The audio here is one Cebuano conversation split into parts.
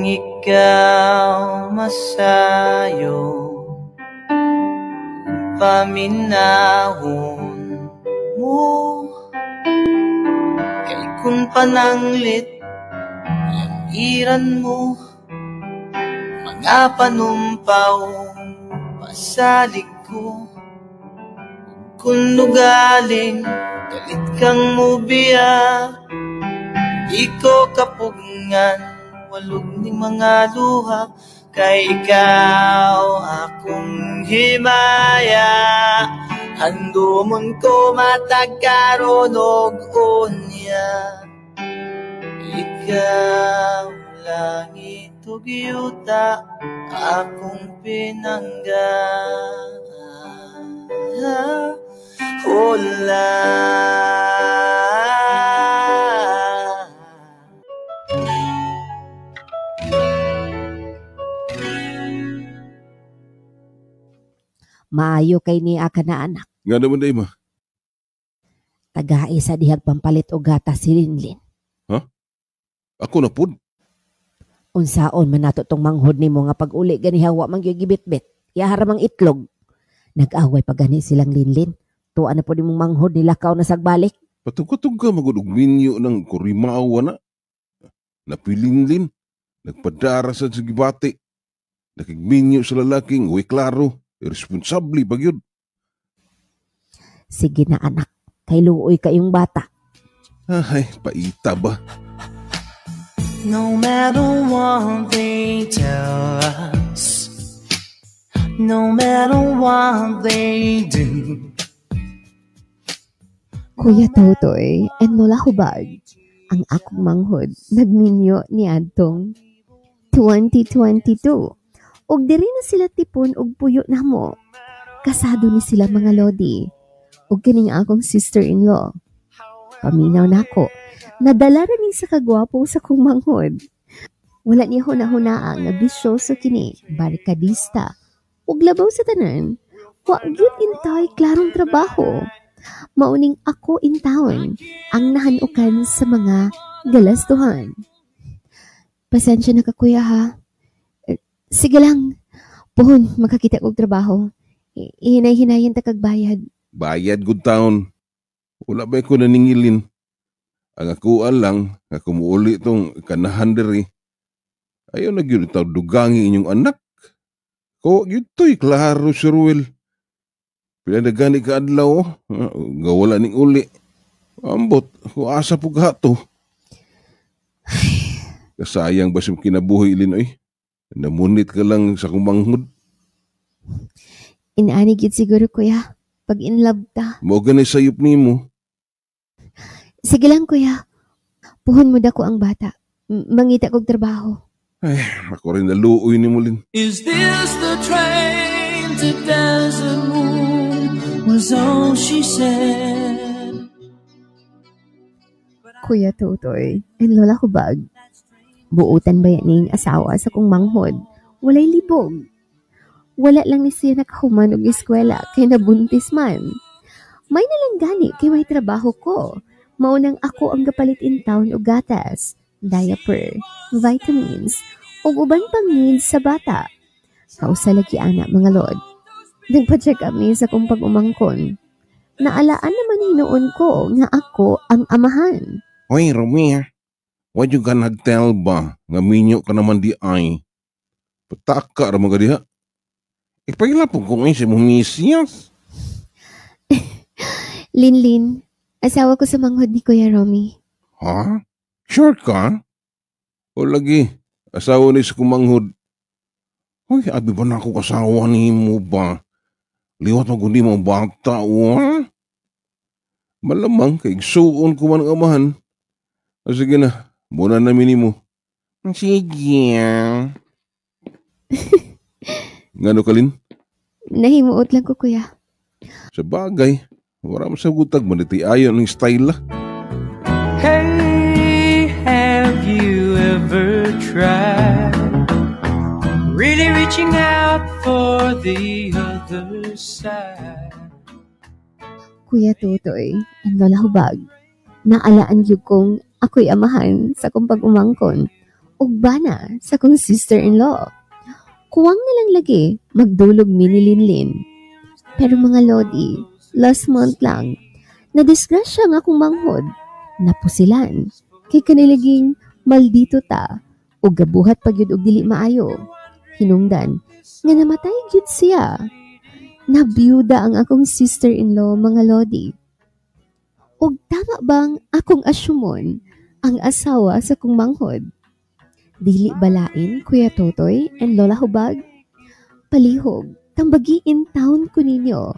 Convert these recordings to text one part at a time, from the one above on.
Kung ikaw masayo, paminahon mo. Kay kung pananglit, iran mo, mga panumpaw, pasalig ko. Kung nugaling, galit kang mubiya, di ko kapugngan, walog ning mga luha. Kay ikaw akong himaya, handumon ko matagkaroon og unya. Ikaw langit ug yuta, akong pinangga. Hola. Maayo kay ni aka na anak. Nga naman day ma. Tagai sa dihag pampalit og gatas si Linlin. Ha? Ako na pud. Unsaon man nato tong manghod nimo nga pag-uli ganiha wa man gyud gibitbit. Yahara mang itlog. Nag-away pa gani silang Linlin. Tuwa na pud imong manghod nilakaw na sagbalik. Patugkatug ka magud og minyo ng kurimaw na. Napilinlin. Nagpadara sa gibati. Nakigminyo sa lalaking uy klaro. Irresponsable ba yun? Sige na anak, kay luoy kayong bata. Ay, paita ba? No matter what they tell us, no matter what they do. Kuya Totoy and Lola Hubag, ang akong manghod, nagminyo ni adtong 2022. Og diri na sila tipon og puyo namo. Kasado ni sila mga lodi. Og kining akong sister-in-law. Paminaw nako. Nadala ra ni sa kagwapo sa kong manghod. Wala niya hunahunaa nga bisyoso kini, barkadista. Ug labaw sa tanan, wa gyud intay klarong trabaho. Mauning ako in town ang nahanukan sa mga galastuhan. Pasensya na ka kuya ha. Sige lang. Puhon, makakita kog trabaho. Hinay-hinayin ta kag bayad. Bayad good town. Wala ba ko naningilin? Ang akuan lang, nga kumuuli tong kanahan diri. Ayaw na gyud itaw dugangi inyong anak. Ko, gyud to'y klaro si Ruel. Pila na gani ka adlaw, nga wala ning uli. Ambot, ko asa po gato. Kasayang ba siyang kinabuhi, Linoy? Namunit ka lang sa kumanghod. Inaani gyud siguro, kuya. Pag in love ta. Mao gani sayop nimo. Sige lang, kuya. Puhon mo dako ang bata. Mangita kog trabaho. Ay, ako rin naluoy ni Mulin. Is this the train to Desert Moon? Was all she said. Kuya Totoy and Lola Hubag, buutan ba yan ning asawa sa kong manghod? Walay libog. Wala lang ni siya nakahuman og eskwela kay nabuntis man. May nalang gani kay may trabaho ko. Maunang ako ang gapalit in town og gatas, diaper, vitamins, ug uban pang needs sa bata. Kausa lagi ana mga lod. Nagpa-check up mi sa kong pag-umangkon. Naalaan naman hinuon ko nga ako ang amahan. Hoy, Romeo. Why you gonna tell ba nga minyo ka naman di ay? Pataka ra mga diha. Ipaila po kung ay si Mumisiyas. Linlin, asawa ko sa manghod ni Kuya Romy. Ha? Sure ka? O lagi, asawa ni sa kumanghod. Hoy, abi ba na ako kasawa ni mo ba? Liwat magundi mo bata, wa? Malamang, kay igsuon ko man ang amahan. O sige na, muna namin ni mo. Sige. Ngano kalin? Nahimuot lang ko, kuya. Sa bagay, wala mo sa gutag, maniti ayon ng style lah. Hey, have you ever tried really reaching out for the other side? Kuya Totoy and Lola Hubag, naalaan gyud kong ako'y amahan sa kong pag-umangkon. ug bana sa kong sister-in-law. Kuwang na lang lagi magdulog mi ni Linlin. Pero mga lodi, last month lang, nadisgrasya ang akong manghod. Napusilan, kay kaniliging maldito ta, ug gabuhat pa gyud og dili maayo. Hinungdan, nga namatay gyud siya. Nabiyuda ang akong sister-in-law, mga lodi. Ug tama bang akong asyumon ang asawa sa kong manghod? Dili balain, Kuya Totoy and Lola Hubag? Palihog, tambagiin taon ko ninyo.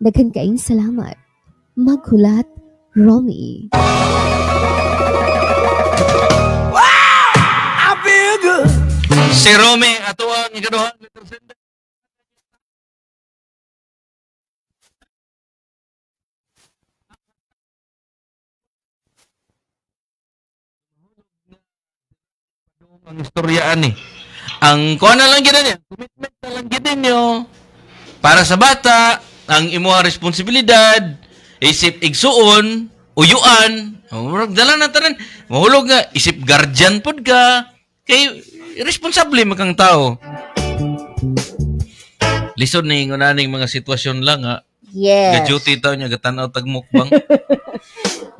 Daghan kaing salamat. Maghulat, Romy. Wow! I feel good. Si Romy, ato ang ikaduhang letter sender. Ang istoryaan ni. Ang kuha na lang gid niya, commitment na lang gid ninyo para sa bata, ang imuha responsibilidad, isip igsuon, uyuan, dala na tanan, mahulog nga isip guardian pod ka, kay responsable man kang tao. Lisod ni ngunaning mga sitwasyon lang ha. Yes. Ga-duty taw niya gatan-aw tag mukbang.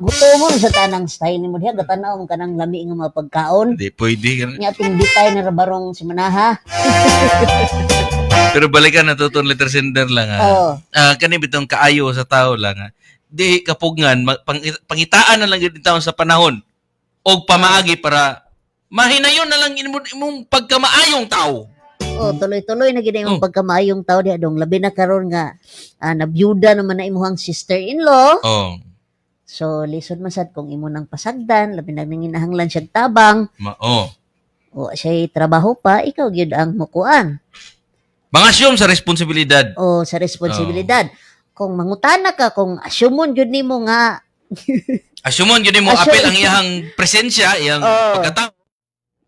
Gusto mo sa tanang style nimo diha, gatan-aw mo kanang lami nga mga pagkaon. Di pwede. Nya atong bitay na rabarong si Manaha. Pero balikan na tutong letter sender lang ha. Oh. Kani bitong kaayo sa tao lang ha. Di kapugngan, pangitaan na lang gid taon sa panahon og pamaagi para mahinayon na lang imong pagkamaayong tao. Oh, tuloy-tuloy na gid imong pagkamaayong tao diha dong. Labi na karon nga nabiyuda naman na imong sister-in-law. Oh. So lisod man sad kung imo nang pasagdan, labi na nanginahanglan siyang tabang. Oh. O siya'y trabaho pa, ikaw gyud ang mukuan. Mga assume sa responsibilidad. O sa responsibilidad. Oh. Kung mangutana ka, kung assume gyud nimo nga assume gyud nimo apel ang iyang presensya, iyang pagkatao.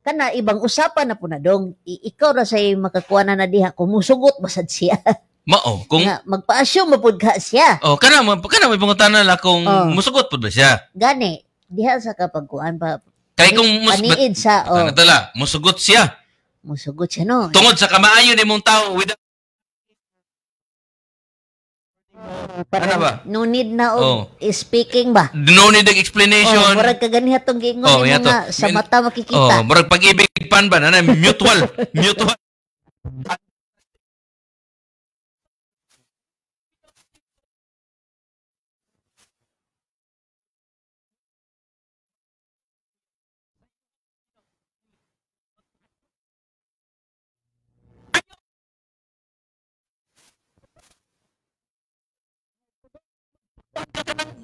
Kana ibang usapan na po na dong. Ikaw ra say makakuha na diha kung musugot basad siya. Mao kung nga, magpa-assume mapud ka siya. Oh, kana may pangutana la kung musugot pud ba siya. Gani diha sa kapagkuan pa. Kay kung paniid sa tala, musugot siya. Musugot siya no. Tungod sa kamaayo nimong tao without ano ba? No need na og speaking ba? No need og explanation. Oh, murag kaganiha tong giingon nimo nga sa mata makikita. Oh, murag pag-ibig pan ba na mutual, mutual.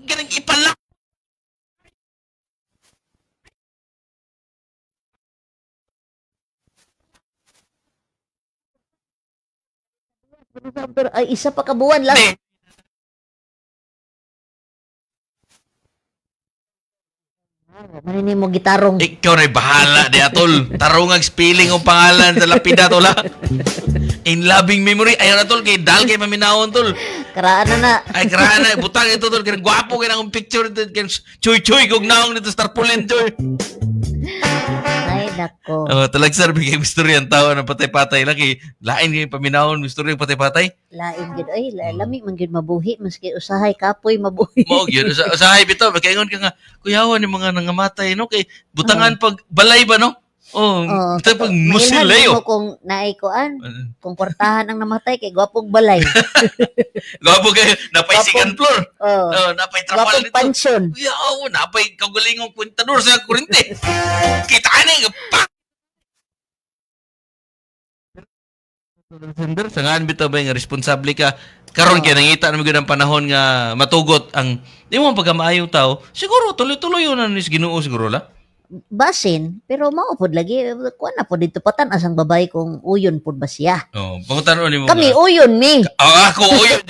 Ganang ipala. Pero ay isa pa ka buwan lang. Manini mo gitarong. Ikaw na bahala di atol. Tarong ang spelling o pangalan sa lapida tol ha. In loving memory. Ayaw na tol, kay dal kay maminahon tol. Karaan na na. Ay karaan na. Butang ito tol. Kaya gwapo kaya akong picture. Chuy-chuy kog naong nito tarpaulin chuy. Ay nako. Oh, talagsar bigay mystery ang tao na patay-patay lang kay lain kay paminahon mystery patay-patay. Lain gid ay lami man gid mabuhi maski usahay kapoy mabuhi. Mao gyud usahay bitaw makaingon ka nga kuyawan ni mga nangamatay no kay butangan pag balay ba no? Oh, bitaw pag musilayo. Kung naay kuan, kung kwartahan ang namatay kay gwapog balay. Gwapo kay napay second floor. Oh, napay trapal dito. Pansyon. Yaw, napay kaugalingong kwentador sa kurente. Kita ani pa. Sender, sangaan bitaw ba nga responsable ka karon kay nangita na gyud ang panahon nga matugot ang imong pagkamaayong tao, siguro tuloy-tuloy yun ang Ginoo siguro la. Basin, pero mao pod lagi kuan na pod dito patan-as ang babae kung uyon pod ba siya. Oh, pangutan-on nimo. Kami uyon mi. Ako uyon.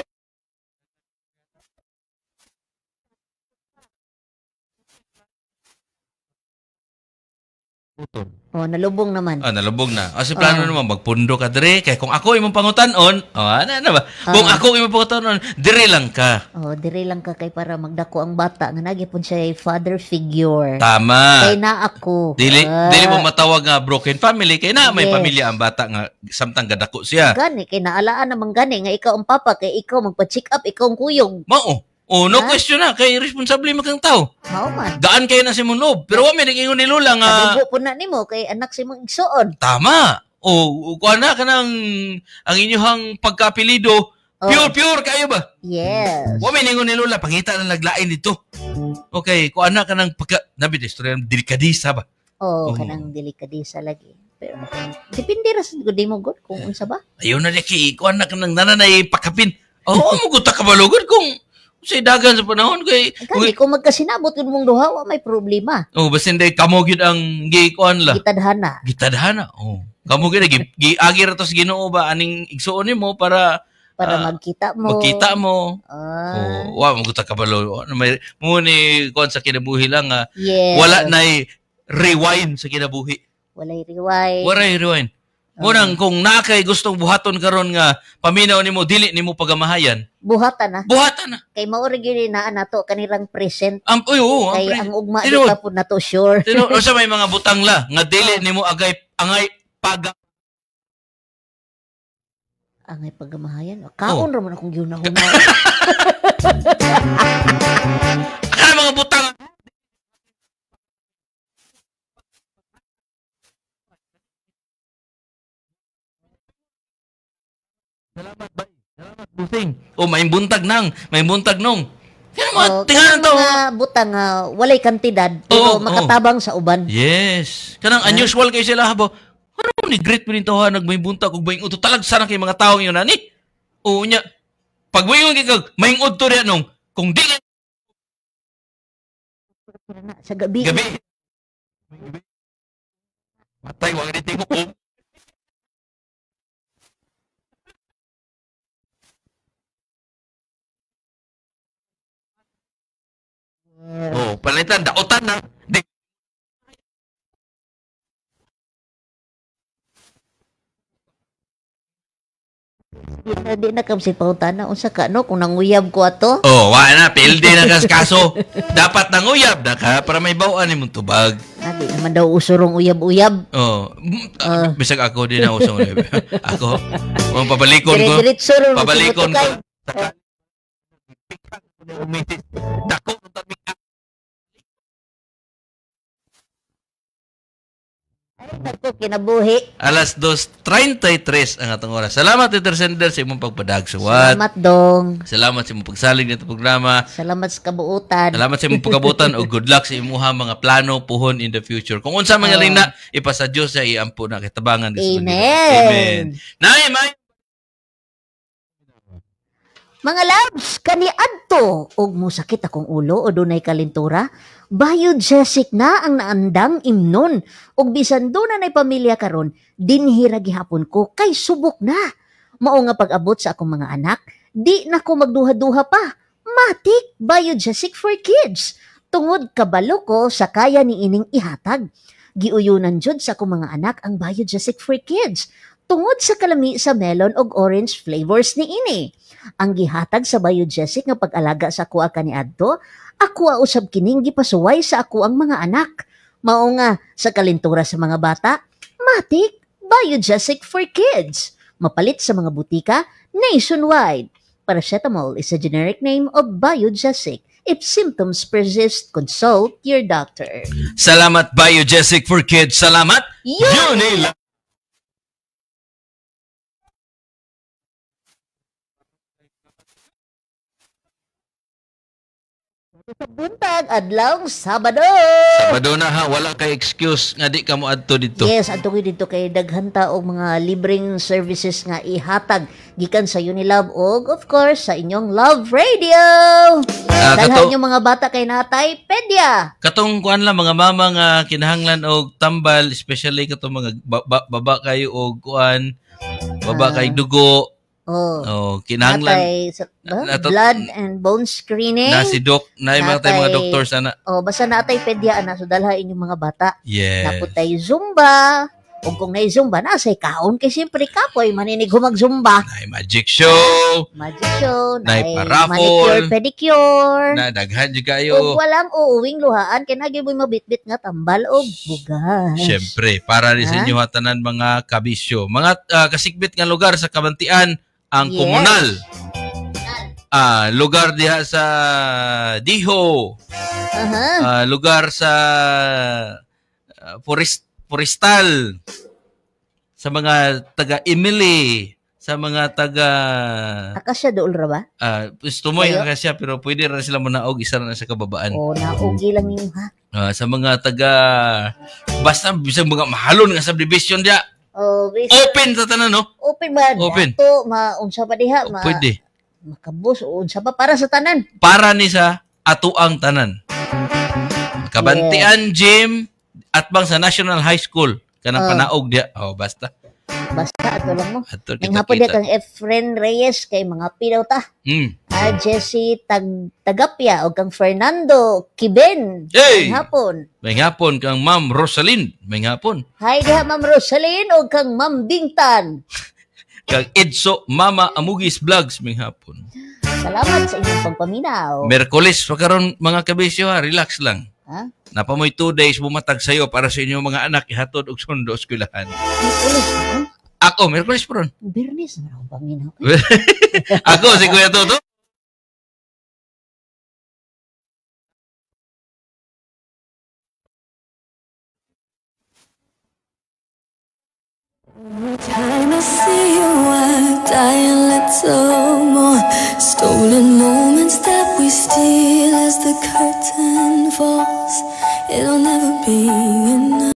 Putol. Oh, nalubong naman. Ah, nalubog na. Ah, si plano naman magpundo ka dire kay kung ako imong pangutan-on, oh, ana na ba? Kung ako imong pangutan-on, dire lang ka. Oh, dire lang ka kay para magdako ang bata nga nagyapon siya father figure. Tama. Kay na ako. Dili dili mo matawag nga broken family kay na may Yes. pamilya ang bata nga samtang gadako siya. Gani kay naalaan naman gani nga ikaw ang papa kay ikaw magpa-check up, ikaw ang kuyog. Mao. Oh, no question na kay responsable man kang tao. Mao man. Gaan kayo na si loob. Pero wa may nag-ingon ni Lola nga Kadugo po na nimo kay anak si mong igsuon. tama. O kuan na kanang ang inyuhang pagkaapelido pure pure kayo ba? Yes. Wa may ningon ni Lola pangita na naglain dito. Okay, kuan na kanang pagka nabi istorya ng delikadisa ba? Oh, kanang delikadisa lagi. Pero depende ra sa gud mo gud kung unsa ba. Ayaw na di kuan na kanang nananay pakapin. Oo, mo guta kabalugod kung sa dagan sa panahon kay Kani kung magkasinabot gud mong duha wa may problema. oh basin day kamo gyud ang gikuan la. Gitadhana. Gitadhana. Oh. Kamo gyud giagi ra to sa Ginoo ba aning igsuon nimo para magkita mo. Magkita mo. Oh, wa mo guta kabalo. Ano may mo ni kuan sa kinabuhi lang nga Yes. wala nay rewind sa kinabuhi. Walay rewind. Walay rewind. Murang kung naa kay gustong buhaton karon nga paminaw nimo dili nimo pagamahayan. Buhatan na. Buhatan na. Kay mao ra gyud naa nato kanirang present. Ang uy, oo, ang kay present. ang ugma di Tinuod. pa pud nato sure. Tinuod sa may mga butang la nga dili nimo agay angay paga Angay pagamahayan. Kaon ra man akong gihunahuna. Akala mga butang. Salamat bay. Salamat busing. O may buntag nang, may buntag nung. Kaya mga tingnan to. Mga butang walay kantidad pero Oo, makatabang sa uban. Yes. Kanang unusual kay sila habo. Ano ni great pa rin to ha nagmay buntag ug may udto talag sana kay mga tawo yun ani. Oo nya. Pag moingon kay kag may udto riya nung kung di sa gabi. Gabi. Matay wa gani mo. Oh, palitan daotan na. Di Di na kam si pautana unsa ka no kung nanguyab ko ato. Oh, wa na pildi na kas kaso. Dapat nanguyab na ka para may bawaan nimong tubag. Di naman daw usurong uyab-uyab. Oh, bisag ako di na usong uyab. Ako, ang pabalikon ko. Pabalikon ko. Dako Ay, nako, kinabuhi. Alas 2:33 ang atong oras. Salamat, Twitter Sender, sa imong pagpadagsuwat. Salamat, Dong. Salamat sa imong pagsalig nito programa. Salamat sa kabuutan. Salamat sa imong pagkabutan o good luck sa imuha mga plano puhon in the future. Kung unsa man oh. na, ipasa Dios sa iampo na kitabangan. Amen. Amen. Nay, may mga loves, kaniadto og mosakit akong ulo o dunay kalintura, bayod sesik na ang naandang imnon. Og bisan duna nay pamilya karon, dinhi ra gihapon ko kay subok na. Mao nga pag-abot sa akong mga anak, di na ko magduha-duha pa. Matik, bayod sesik for kids. Tungod kabalo ko sa kaya ni ining ihatag. Giuyunan jud sa akong mga anak ang bayod sesik for kids. Tungod sa kalami sa melon og orange flavors ni ini. Ang gihatag sa Biogesic nga pag-alaga sa akuha kaniadto, akuha usab kining gipasuway sa ako ang mga anak. Mao nga sa kalintura sa mga bata, matik Biogesic for kids. Mapalit sa mga butika nationwide. Paracetamol is a generic name of Biogesic. If symptoms persist, consult your doctor. Salamat Biogesic for kids. Salamat. Unilab. Sa buntag, adlawng Sabado. Sabado na ha, wala kay excuse nga di ka mo adto dito. Yes, adto ko dito kay daghan ta og mga libreng services nga ihatag gikan sa Unilab og of course sa inyong Love Radio. Dalhan yung mga bata kay natay pedya. Katong kuan lang mga mama nga kinahanglan og tambal, especially katong mga baba kayo og kuan, baba kay dugo. Oh. Oh, kinahanglan Natay, sa, ba? Blood and bone screening. Na si doc, na mga tayo mga doctors ana. Oh, basta natay pedya ana, so dalha inyong mga bata. Yes. Naputay Zumba. Ug kung nay Zumba na say kaon kay siyempre kapoy maninig humag Zumba. Nay magic show. Magic show, Nay nay paraffol. manicure, pedicure. Na daghan jud Ug kayo. walang uuwing luhaan kay nagi mo'y mabitbit nga tambal og bugas. Siyempre, para rin sa Ha? inyo hatanan mga kabisyo. Mga kasikbit nga lugar sa Kabantian, ang Yes. komunal. Lugar diha sa Diho. Aha. Lugar sa Forestal. Sa mga taga Emily, sa mga taga Akasya dool ra ba? Gusto mo yung Kayo? akasya pero pwede ra sila manaog, isa ra na sa kababaan. O naugi lang nimo ha. Sa mga taga basta bisag mga mahalon nga subdivision diya. Oh, Open sa tanan, no? Open ba? Open. Dato, maunsa pa diha, ma Pwede. Makabos o unsa pa para sa tanan. Para ni sa atuang tanan. Kabantian Gym at bang sa National High School kanang panaog diya. Oh, basta. Basta ato lang mo. Ato Ning hapon diha kita-kita. kang Efren Reyes kay mga pidaw ta. Jesse Tagapia o kang Fernando Kiben. Hey! May hapon. May hapon kang Ma'am Rosalind. May hapon. Hi diha Ma'am Rosalind o kang Ma'am Bingtan. Kang Edso Mama Amugis Vlogs. May hapon. Salamat sa inyong pagpaminaw. Merkulis pa karon mga kabisyo ha, relax lang. Ha? Napamoy 2 days bumatag sayo para sa inyong mga anak ihatod og sundo eskwelahan. Merkulis ha? Ako, Merkulis pa ron. Bernis na akong paminaw. Ako, si Kuya Toto. Every time I see you, I die a little.